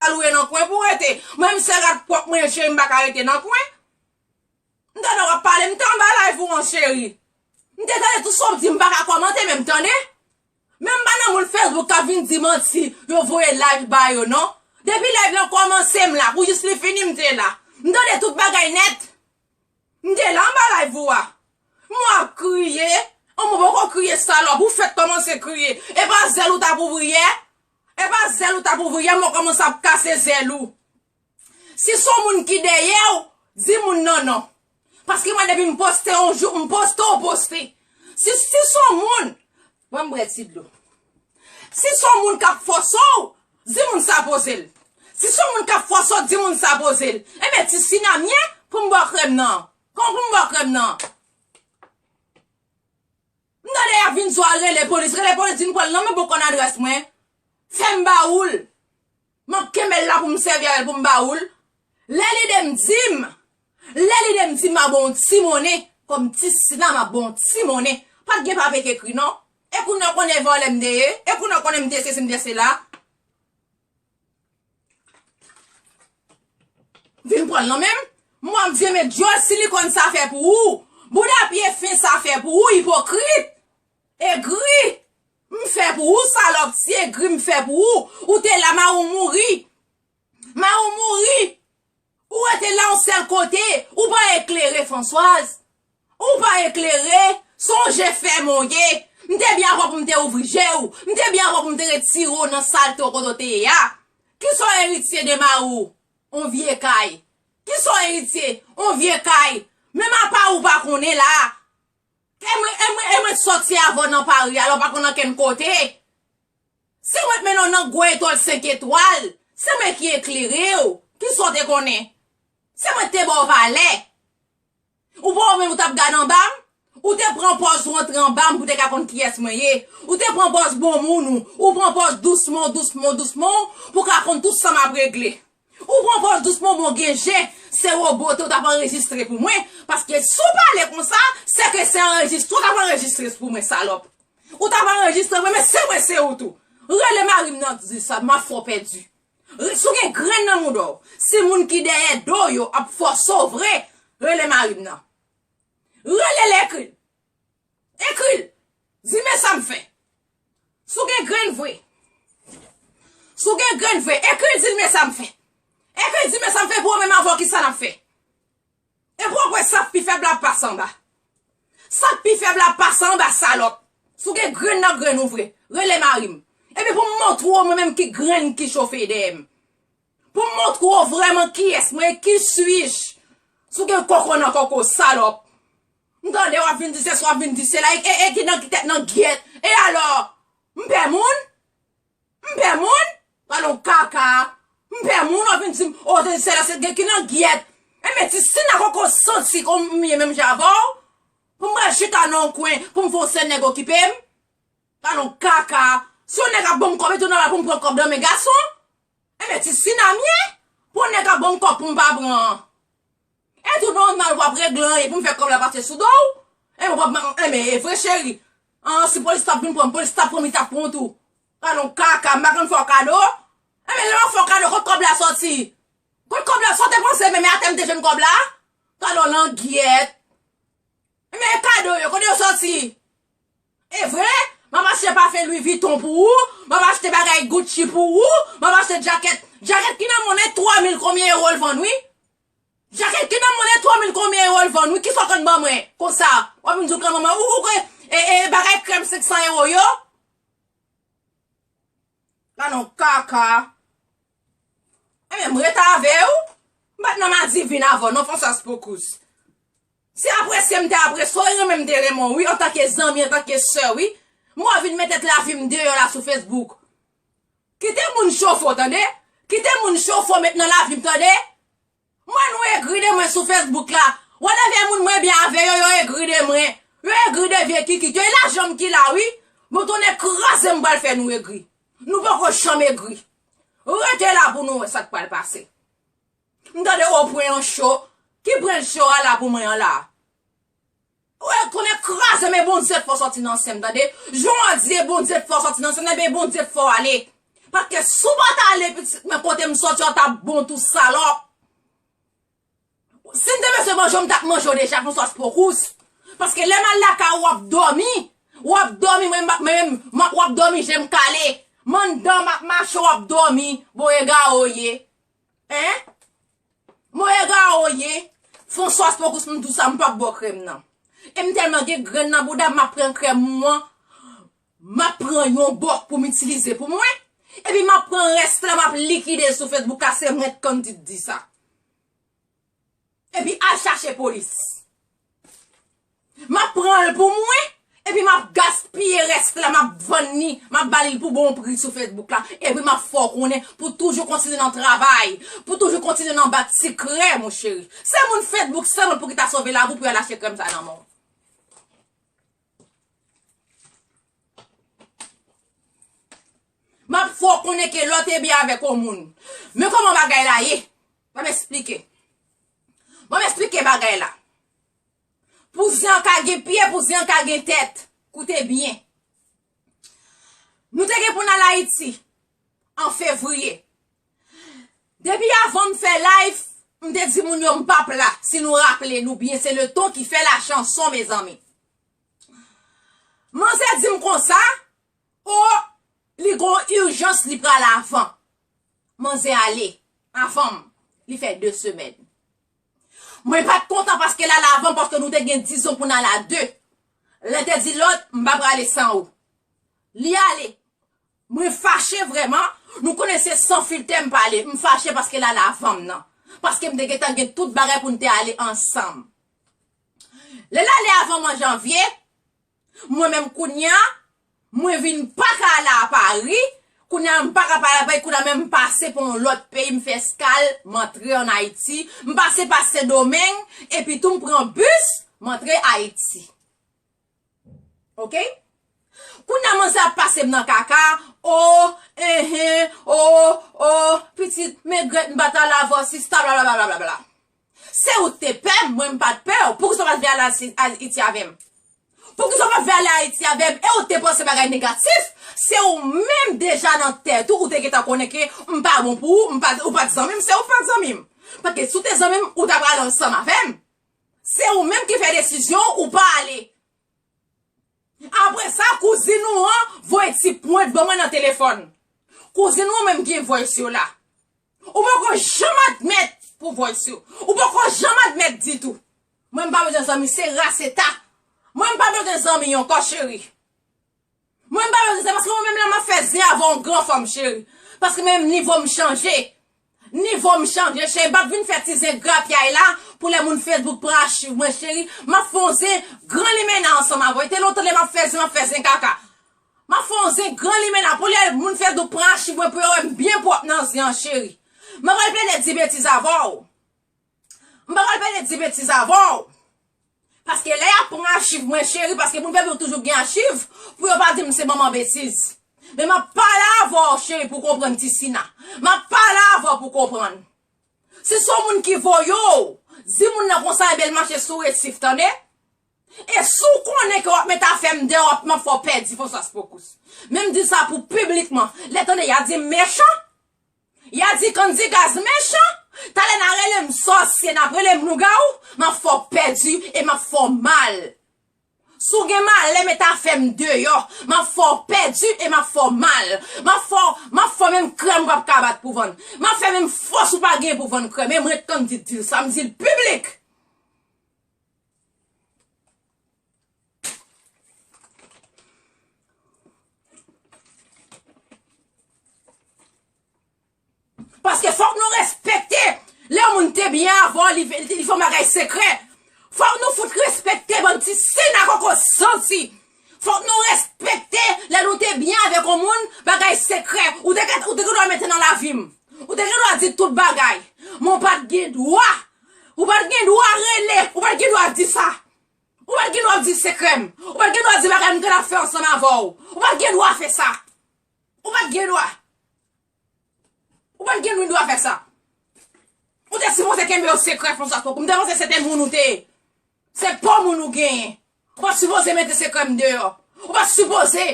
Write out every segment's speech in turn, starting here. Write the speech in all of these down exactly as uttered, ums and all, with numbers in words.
al ou ye nan kwen pou w rete. Mwen menm se rat pwòp mwen cheri, m pa ka rete nan kwen. M tande w ap pale, m te anba live ou an cheri. M te tande tout sa w di, m pa ka kòmante menm tande. Men m pa nan moun Facebook k ap vin di manti, yo voye live ba yo non. Depi live lan kòmanse m la, pou jis li fini m te la. M tande tout bagay nèt. M te la anba live ou a. M w ap kriye. An mwen poko kriye salòp, ou fèk kòmanse kriye. E pa zèl ou t ap ouvri yè? E pa zèl ou t ap ouvri yè, mwen kòmanse ap kase zèl ou. Si se yon moun ki dèyè w, di moun nan non. Paske mwen depi m poste yon jou, m poste w poste. Si, si se yon moun, ban m bwè ti dlo. Si se yon moun k ap fòse w, di moun sa poze l. Si se yon moun k ap fòse w, di moun sa poze l. Enben, ti sinamyen, pou m bò krèm nan. Kòman pou m bò krèm nan? M tande y ap vin sou al rele polis. Rele polis, di n pran l non, men pou konn adrès mwen. Fè m ba ou l. M ap kenbe l la pou m sèvi avè l pou m ba ou l. Lè lide m di m, lè lide m di m ap ba w yon ti monnen, kòm ti sina m ap ba w yon ti monnen. Pa t gen papye k ekri non. E kounye a w konnen vòlè m te ye? E kounye a w konnen m te sesi, m te sela? Vin pran l nan men m. Mwen m di men dyòl silikòn sa fè pou ou. Bouda pye fen sa fè pou ou, ipokrit. Egri. M fè pou ou, salòp, ti egri m fè pou ou. Ou te la, mari w mouri. Mari w mouri. Ou rete la yon sèl kote. Ou pa eklere, Françoise. Ou pa eklere, sonje fèmen w ye. M te byen avè w pou m te ouvri je w. M te byen avè w pou m te retire w nan salte w kote w te ye a. Kisa w eritye de mari w? On vye kay. Kisa w eritye? On vye kay. Menm apa ou pa konnen la. E mwen, e mwen, e mwen sòti avè w nan Pari, alò w pa konn ankenn kote. Se mwen k mennen w nan gwo etwal senk etwal. Se mwen ki eklere w. Kisa w te konnen? Se mwen k te ba w valè. Ou pa wè menm ou t ap gade anba m? Ou te pran pòz ou antre anba m pou te ka konn kiyès mwen ye. Ou te pran pòz bon moun ou. Ou pran pòz dousman w, dousman w, dousman w pou ka konn tout sa m ap regle. Ou pran pòz dousman w, bon gen je, se wobote ou t ap anrejistre pou mwen. Paske si w pale konsa, se ke se anrejistre w t ap anrejistre pou mwen, salòp. Ou t ap anrejistre mwen, men se mwen se ou tou. Rele mari m nan di sa, m ap fè w pèdi. Re- Si w gen grenn nan mouda w, si moun ki dèyè do yo ap fòse w vre, rele mari m nan. Rele l, ekri l. Ekri l. Di men sa m fè. Si w gen grenn vre. Si w gen grenn vre, ekri l, di l men sa m fè. Ekri l, di men sa m fè pou w menm avè w kisa n ap fè. E pou w wè sa k pi fèb la ap pase anba. Sa k pi fèb la ap pase anba salòp. Si w gen grenn nan grenn ou vre, rele mari m. Epi pou m montre w mwen menm ki grenn ki chofe dèyè m. Pou m montre w vrèman kiyès mwen ye, qui suis-je. Si w gen koko nan koko, salòp. M tande w ap vin di se sa w ap vin di se la, e, e, e ki nan ki tèt nan gyèt. E alò, m pè moun? M pè moun? Pale w kaka. M pè moun, w ap vin di m, o, se la, se gen ki nan gyèt. Enben, ti sina koko santi kòm m ye menm jan avè w. Pou m al chita nan yon kwen, pou m fè yon sèl nèg okipe m. Pale w kaka. Si yon nèg ap ban m kòb, e tou nòmal pou m pran kòb nan men gason. Enben, ti sinamyen, pou yon nèg ap ban m kòb pou m pa pran. E tou nòmal w ap regle anyen pou m fè kòb la pase sou do w. Enben, w ap, enben, e vre cheri. An, si polis t ap vin pran m, polis t ap pran m, li t ap pran w tou. Pale w kaka, m pa konn fè w kado. Enben, lè m ap fè w kado, kot kòb la sòti? Kot kòb la sòti? Panse menm e atè m te jwenn kòb la? Pale w langyèt. Men kado yo, kote yo sòti? E vre, m ap achte pafen Louis Vuitton pou ou, m ap achte bagay Gucci pou ou, m ap achte djakèt, djakèt ki nan monnen twa mil konbyen ewo l vann wi. Djakèt ki nan monnen twa mil konbyen ewo l vann wi, kisa w konn ban mwen? Konsa, w ap vin di w granmanman, ou, ou kwe, e, e, bagay krèm senk san ewo yo? Gadon kaka. Ebyen, m ret avè w. M pa t nan madivin avè w, non, Françoise Pocousse. Si apresye m te apresye w, e renmen m te renmen w, wi, antanke zanmi, antanke sè, wi. M wè w vin met tèt lavi m deyò la sou Facebook. Kite moun chofe w, tande? Kite moun chofe w met nan lavi m, tande? Mwen, nou egri de mwen sou Facebook la. Whatever moun mwen byen avè yo, yo egri de mwen. Yo egri de vye kikit yo. E lajan m ki la, wi. Bon, tonnè kraze m pral fè nou egri. Nou poko janm egri. Rete la pou nou wè sa k pral pase. M tande o pwen an cho. Ki pwen cho a la pou mwen an la? Wè, tonnè kraze m, e Bondye t fè w sòti nan sen m, tande? Jan w di e Bondye t fè w sòti nan sen m, ebyen Bondye t fè w ale. Paske si w pa t ale, pitit mwen, kote m sòti, w t ap bon tou, salòp. Si m te bezwen manje w, m t ap manje w deja, Françoise Pocousse. Paske lè m al lakay ou, w ap dòmi. W ap dòmi, mwen, m ap, mwen menm, m ap, w ap dòmi, je m kale. M anndan, m ap mache, w ap dòmi. Bon, egare w ye. Hein? Bon, egare w ye. Françoise Pocousse, m di w sa, m p ap ba w krèm nan. E m tèlman gen grenn nan bouda m, m ap pran krèm mwen, m ap pran yon bò pou m itilize pou mwen. Epi m ap pran rès la, m ap likide l sou Facebook la, se mwen k konn di, di sa. Epi al chache polis. M ap pran l pou mwen, epi m ap gaspiye rès la, m ap vann li, m ap ba li l pou bon pri sou Facebook la. Epi m ap fè w konnen pou toujou kontinye nan travay, pou toujou kontinye nan bat sikrè, mon cheri. Se moun Facebook sèlman pou ki ta sove lavi w pou y al achte krèm sa nan men w. M ap fè w konnen ke lè w te byen avèk yon moun. Men kòman bagay la ye? Ban m esplike. Ban m esplike bagay la. Pou zen an ka gen pye, pou zen an ka gen tèt. Koute byen. Nou te gen pou n al Ayiti an fevriye. Depi avan m fè live, m te di moun yo m p ap la. Si nou raple nou byen, se le ton ki fè la chanson, mezanmi. Manzè di m konsa, o, li gon ijans, li pral avan. Manzè ale avan m, li fè de semèn. Mwen pa t kontan paske l al avan, paske nou te gen dizon pou n al a de. Lè te di lòt, m pa prale san ou. Li ale. Mwen fache vrèman. Nou konnen se san filtè m pale. M fache paske l al avan m nan. Paske m te gentan gen tout bagay pou n te ale ansanm. Lè l ale avan m an janvye, mwen menm kounye a, mwen vin pa ka ale a Pari. Kounye a, m pa ka ale a Pari. Kounye a, menm m pase pa yon lòt peyi, m fè eskal, m antre ann Ayiti. M pase pa Sendomeng, epi tou m pran bis, m antre Ayiti. Oke? Kounye a, manzè ap pase m nan kaka. O, enhen, o, o, pitit, men grèt, m pa t ale avè w, sista, blablabla. Se ou k te pè m, mwen m pa t pè w. Poukisa w pa t vle ale Ayiti avè m? Poukisa w pa t vle ale Ayiti avè m? E ou te panse bagay negatif? Se ou menm deja nan tèt ou, ou te gentan konnen ke m pa bon pou ou, m pa, ou pa t zanmi m, se ou k pa t zanmi m. Paske si w te zanmi m, ou ta pral ansanm avè m. Se ou menm ki fè desizyon ou pa ale. Apre sa, kouzin ou an voye ti pwent ban mwen nan telefòn. Kouzin ou an menm gen voice yo la. Ou poko janm admèt pou voice yo. Ou poko janm admèt ditou. Mwen m pa bezwen zanmi, se ras eta. Mwen m pa bezwen zanmi ankò, cheri. Mwen m pa bezwen zanmi, paske mwen menm la m ap fè zen avè yon gran fanm, cheri. Paske mwen menm nivo m chanje. Nivo m chanje, cheri. M p ap vin fè ti zen grapyay la pou lè moun Facebook pran achiv mwen, cheri. M ap fè yon zen gran limena ansanm avè w. E te lontan lè m ap fè zen, m ap fè zen kaka. M ap fè yon zen gran limena pou lè moun Facebook pran achiv mwen pou yo wè m byen pwòp nan zen an, cheri. M pa pral plede di betiz avè w. M pa pral plede di betiz avè w. Paske lè y ap pran achiv mwen, cheri, paske moun Facebook toujou gen achiv, pou yo pa di m se manman betiz. Men m ap pale avè w, cheri, pou w konprann, Tisina. M ap pale avè w pou w konprann. Si se yon moun ki voye w, di moun nan konsa, ebyen l mache sou resif, tande? E si w konnen ke w ap met afè m deyò, w ap, m ap fè w pèdi Françoise Pocousse. Men m di sa pou piblikman. Lè tande, y a di m mechan. Y a di Candy Gaz mechan. Talè n a rele m sòsye, n ap rele m lougawou, m ap fè w pèdi e m ap fè w mal. Si w gen malè, met afè m deyò. M ap fè w pèdi e m ap fè w mal. M ap fè w, m ap fè w menm krèm ou p ap ka bat pou vann. M ap fè menm fòs ou pa gen pou vann krèm. E mwen Candy di l sa, m di l piblik. Paske fòk nou respekte lè yon moun te byen avè w, li, li, li fè yon bagay sekrè. Fòk nou fout respekte bann ti sina koko santi. Fòk nou respekte lè nou te byen avèk yon moun, bagay sekrè. Ou te, ou te gen dwa mete nan lavi m. Ou te gen dwa di tout bagay. Men w pa t gen dwa. Ou pa t gen dwa rele. Ou pa t gen dwa di sa. Ou pa t gen dwa di sekrè m. Ou pa t gen dwa di bagay m gen ap fè ansanm avè w. Ou pa t gen dwa fè sa. Ou pa t gen dwa. Ou pa t gen dwa fè sa. Ou te sipoze kenbe yon sekrè, Françoise Pocousse. M te panse se te moun ou te ye. Se pa moun ou genyen. Ou pa t sipoze mete sekrè m deyò. Ou pa t sipoze.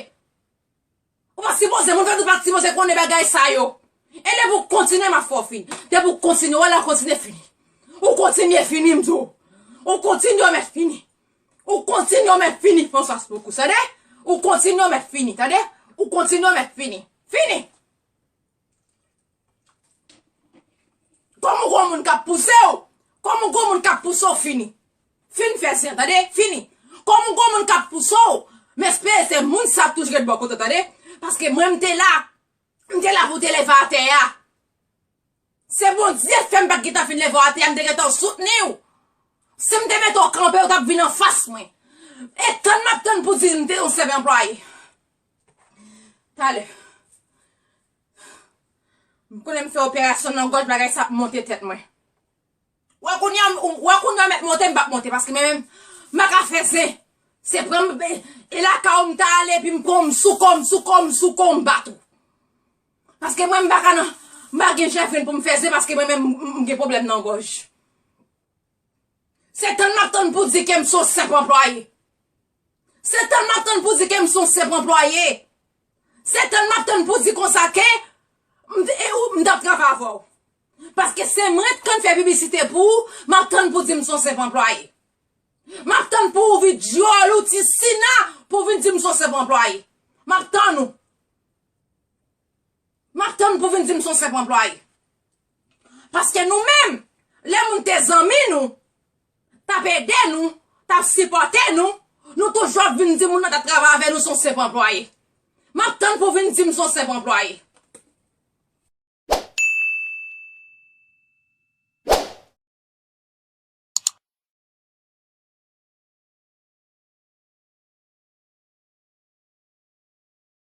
Ou pa sipoze, moun fèt ou pa sipoze konnen bagay sa yo. E depi w kontinye, m ap fè w fini. Depi w kontinye, wè la kontinye fini. Ou kontinye fini, m di w. Ou kontinye, w mèt fini. Ou kontinye, w mèt fini, François Poucous, tande? Ou kontinye, w mèt fini, tande? Ou kontinye, w mèt fini. Fini! Kòm ou gon moun k ap pouse w, kòm ou gon moun k ap pouse w, fini. Fin fè zen, tande? Fini. Kòm ou gon moun k ap pouse w, m espere se moun sa tou ki ret bò kote w, tande? Paske mwen, m te la, m te la pou te leve atè a. Se Bondye fè m pa t gentan fin leve w atè a, m te gentan soutni w. Si m te mete w kanpe, w t ap vin anfas mwen. E tann m ap tann pou di m te yon senp anplwaye. Talè. M konnen m fè operasyon nan gòj, bagay sa ap monte tèt mwen. Wè kounye a, wè kounye a mèt monte, m p ap monte, paske mwen menm, m pa ka fè zen. Se pran m, e, e lakay ou m ta ale, epi m pran m sou kò m, sou kò m, sou kò m bat ou. Paske mwen, m pa ka nan, m pa gen jèvrin pou m fè zen, paske mwen menm, m, m gen pwoblèm nan gòj. Se tann m ap tann pou di ke m se yon senp anplwaye. Se tann m ap tann pou di ke m se yon senp anplwaye. Se tann m ap tann pou di konsa ke m, e ou, m t ap travay avè w. Paske se mwen k konn fè piblisite pou ou, m ap tann pou di m se yon senp anplwaye. M ap tann pou ou vin dyòl ou ti Sina pou vin di m se yon senp anplwaye. M ap tann ou. M ap tann pou vin di m se yon senp anplwaye. Paske nou menm, lè moun te zanmi nou, t ap ede nou, t ap sipòte nou, nou toujou ap vin di moun nan t ap travay avè nou se yon senp anplwaye. M ap tann pou vin di m se yon senp anplwaye.